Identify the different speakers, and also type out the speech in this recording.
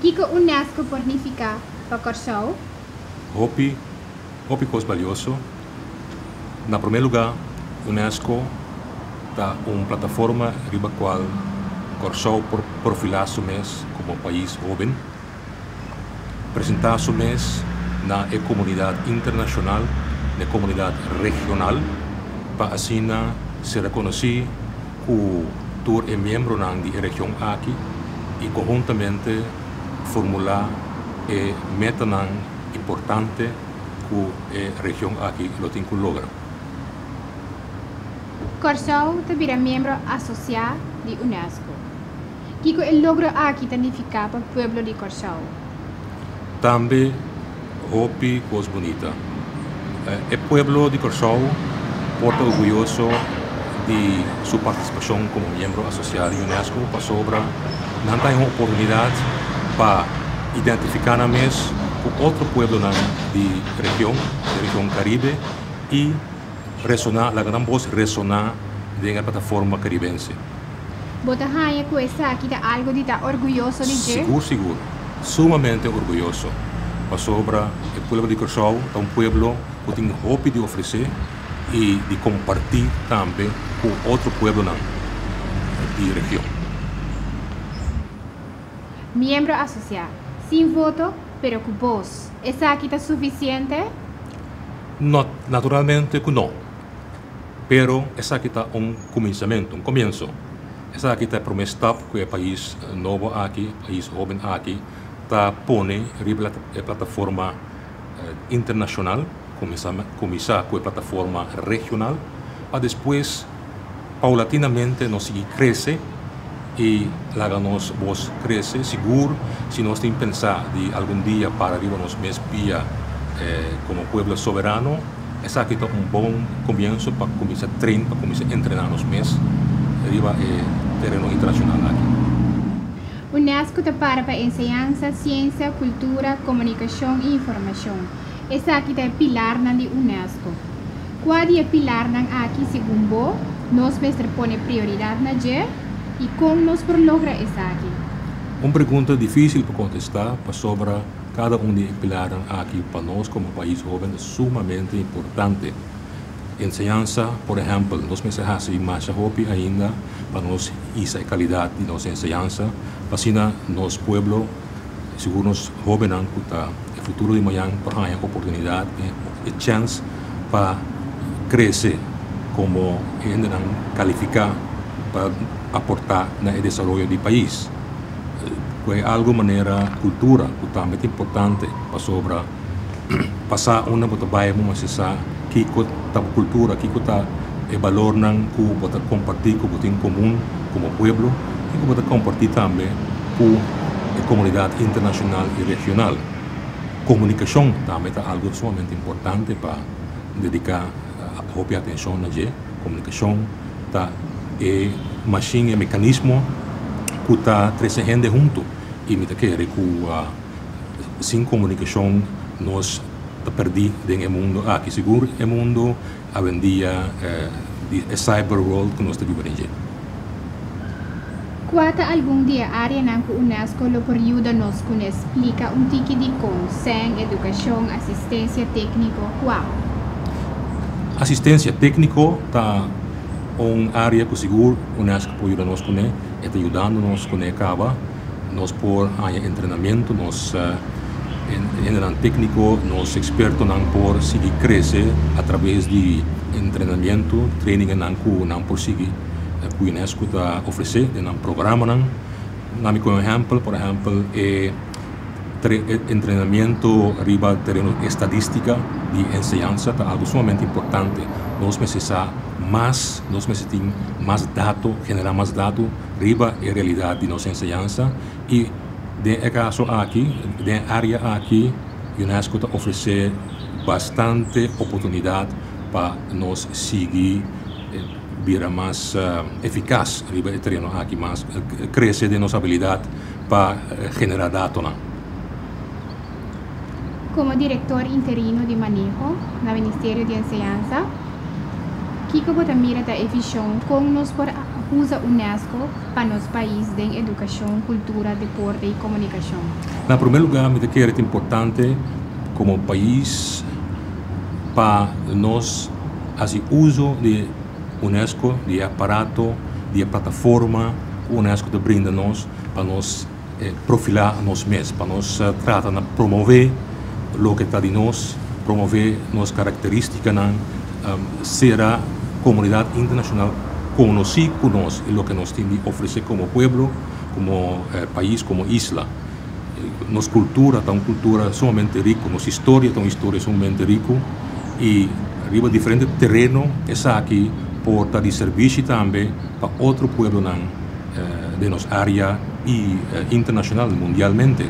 Speaker 1: Kiko UNESCO por nifiká pa Kòrsou?
Speaker 2: Hopi, hopi kos balioso. Na promé lugá, UNESCO ta un plataforma riba kual Kòrsou por profilá su mes komo pais hóben, presentá su mes na e komunidat internashonal, na e komunidat regional, pa asina ser rekonosí ku tur e miembronan di e region aki i konhuntamente formulá e metanan importante ku e region aki lo tin ku logra.
Speaker 1: Kòrsou ta bira miembro asosiá di UNESCO. Kiko e logro aki ta nifiká pa pueblo di Kòrsou?
Speaker 2: Tambe hopi kos bunita. E pueblo di Kòrsou por ta orguyoso di su partisipashon komo miembro asosiá di UNESCO pasobra nan ta haña un oportunidat pa identifiká nan mes ku otro pueblonan di region, di region Karibe i resoná, laga nan bos resoná den e plataforma karibense.
Speaker 1: Bo ta haña ku esaki ta algu di ta orguyoso di dje?
Speaker 2: Sigur sigur. Sumamente orguyoso. Pasobra e pueblo di Kòrsou ta un pueblo ku tin hopi di ofresé i di kompartí tambe ku otro pueblonan di region.
Speaker 1: Miembro asosiá, sin voto, pero ku bos. Esaki ta sufisiente?
Speaker 2: No, naturalmente ku no. Pero esaki ta un kuminsamentu, un komienso. Esaki ta e promé stap ku e pais nobo aki, pais hóben aki, ta pone riba e plataforma internashonal, kuminsá ku e plataforma regional, pa despues paulatinamente nos sigui krese i laga nos bos krese. Sigur si nos tin pensá di algun dia para riba nos mes pia komo pueblo soberano, Esaki ta un bon komienso pa kuminsá train, pa kuminsá entrená nos mes riba e tereno internashonal aki.
Speaker 1: UNESCO ta para pa enseñansa, siensia, kultura, komunikashon i informashon. Esaki ta e pilarnan di UNESCO. Kua di e pilarnan aki segun bo nos mester pone prioridat na dje i kon nos por logra esaki?
Speaker 2: Un pregunta difísil pa kontestá pasobra Kada un di e pilarnan aki pa nos komo pais hóben ta sumamente importante. Enseñansa, por ehèmpel, nos mester hasi masha hopi ainda pa nos hisa e kalidat di nos enseñansa, pa asina nos pueblo, sigur nos hóbennan ku ta e futuro di mañan por haña oportunidat, e chèns pa krese komo hendenan kalifiká pa aportá na e desaroyo di pais. Ku e algu manera kultura ku tambe ta importante pasobra pasá unda bo ta bai bo mester sa kiko ta bo kultura, kiko ta e balornan ku bo ta kompartí, ku bo tin komun komo pueblo i ku bo ta kompartí tambe ku e komunidat internashonal i regional. Komunikashon tambe ta algu sumamente importante pa dediká hopi atenshon na dje. Komunikashon ta e mashin, e mekanismo ku ta trese hende huntu i mi ta kere ku sin komunikashon nos ta pèrdí den e mundu aki, sigur e mundu awendia di e cyber world ku nos ta biba den dje.
Speaker 1: Kua ta algun di e áreanan ku UNESCO lo por yuda nos kuné? Splika un tiki dikon, sèn, edukashon, asistensia tékniko, kua?
Speaker 2: Asistensia tékniko ta un área ku sigur UNESCO por yuda nos kuné. E ta yudando nos kuné kaba. Nos por haña entrenamentu, nos hendenan tékniko, nos ekspertonan por sigui krese atraves di entrenamentu, trainingennan ku nan por sigui. Ku UNESCO ta ofresé den nan programanan. Na mi komo ehèmpel, por ehèmpel e entrenamiento riba tereno estadística di enseñansa ta algu sumamente importante. Nos mester sa mas, nos mester tin mas dato, generá mas dato riba e realidat di nos enseñansa i den e kaso aki, den e área aki UNESCO ta ofresé bastante oportunidat pa nos sigui bira mas efikas riba e tereno aki, mas krese den nos abilidat pa generá datonan.
Speaker 1: Komo direktor interino di maneho na Ministerio di Enseñansa, kiko bo ta mira ta e vishon kon nos por usa UNESCO pa nos pais den edukashon, kultura, deporte i komunikashon?
Speaker 2: Na promé lugá, mi ta kere ta importante komo pais pa nos hasi uso di UNESCO, di e aparato, di e plataforma ku UNESCO ta brinda nos pa nos profilá nos mes, pa nos trata na promové loke ta di nos, promové nos karakterístikanan, sera komunidat internashonal konosí ku nos i loke nos tin di ofresé komo pueblo, komo pais, komo isla. Nos kultura ta un kultura sumamente riku, nos historia ta un historia sumamente riku i riba diferente tereno esaki por ta di servishi tambe pa otro pueblonan den nos área i internashonal, mundialmente.